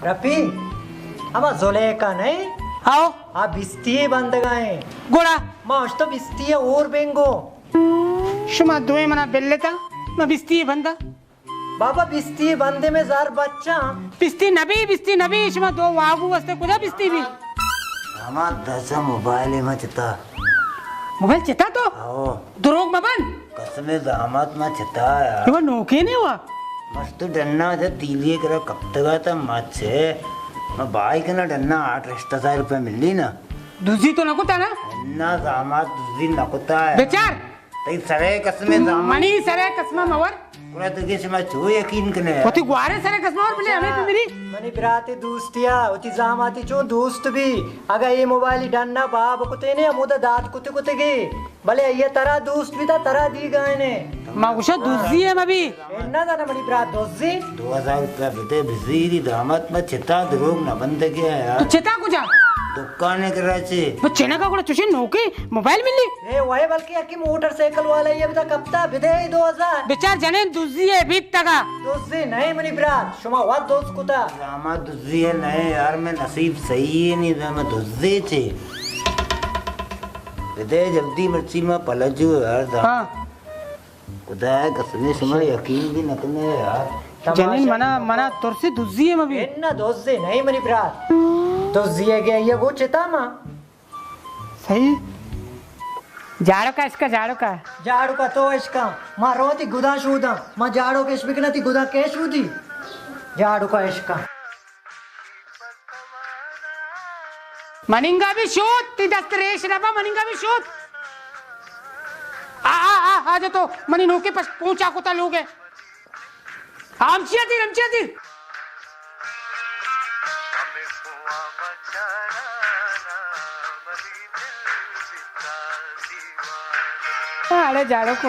رفیع، ہما زلیخا نہ ایں؟ ہاؤ۔ آ بستی ءَ بندگ ءَ ایں۔ گڑا؟ ما اشتو بستی ءَ اور بینگو۔ شما دوئیں منا بلتا، ما بستی ءَ بندا۔ بابا، بستی ءَ بندے میں زر بچاں۔ بستی نبی، بستی نبی، شما دو واگو واسطے کجا بستی بی؟ ہما دزا موبائل ما چتا۔ موبائل چتا تو؟ ہاؤ۔ دروگ مبند۔ قسم زامات ما چتا یار۔ یہ نوکے نے ہوا۔ مست ڈنا جا تیلی کرا کپتگا تا مچ ہے۔ ما بائی کنا ڈنا آٹھ رشتہ سال روپے ملی نا۔ دوزی تو نہ کتا نا؟ ڈنا زامات دوزی نہ کتا ہے۔ بیچار۔ تئی سرے قسم زامات۔ منی سرے قسم مور۔ گڑا تو کہ شما چو یقین کنے؟ وتی گوارے سرے قسم اور بلے ہمیں پہ میری۔ منی براتے دوستیا، وتی زاماتی چون دوست بی؟ اگا اے موبائل ڈنا باب کتے نے، ہمودا دات کتے کتے گے۔ بلے اے ترا دوست بیتا، ترا دی گائنے۔ ما گوشا دزی ہے مبی۔ اے نہ دانا منی برات دزی۔ دو ہزار روپیہ بدے بزیری دامت، ما چتا دروگ نہ بندگی ہے یار۔ تو چتا کجا؟ دکانے کراچی۔ تو چنگا گڑا چوشے نوکے موبائل ملی؟ اے وے بلکہ یکی موٹر سائیکل والا یہ بتا کپتا بدے دو ہزار۔ بچار جنین دزی ہے بیت تگا۔ دزی نہیں منی برات، شما وقت دوست کتا۔ دامت دزی ہے نہیں یار، میں نصیب صحیح ہے نہیں، میں دزی چے۔ بدے جلدی مرچی ما پلجو یار دا۔ ہاں۔ خدا قسم شما یقین بھی نہ کنے یار۔ جنین منا، منا ترسی دزی ہے مبی۔ انا دزی نہیں منی برات۔ دزی ہے گیا یہ وہ چتا ما۔ صحیح۔ جاڑو کا اشکا، جاڑو کا۔ جاڑو کا تو اشکا۔ ما رو تی گدا شودا۔ ما جاڑو کش بکنا تی گدا کش شودی۔ جاڑو کا اشکا۔ مننگا بھی شوت، تی دست ریش نبا، مننگا بھی شوت۔ آ، آ، آ، آ جا تو، منی نوکے پش پونچا کتا لوگ ہے۔ آ، ہمچیا دیر، ہمچیا دیر۔ آ، اڑے جاڑو کو۔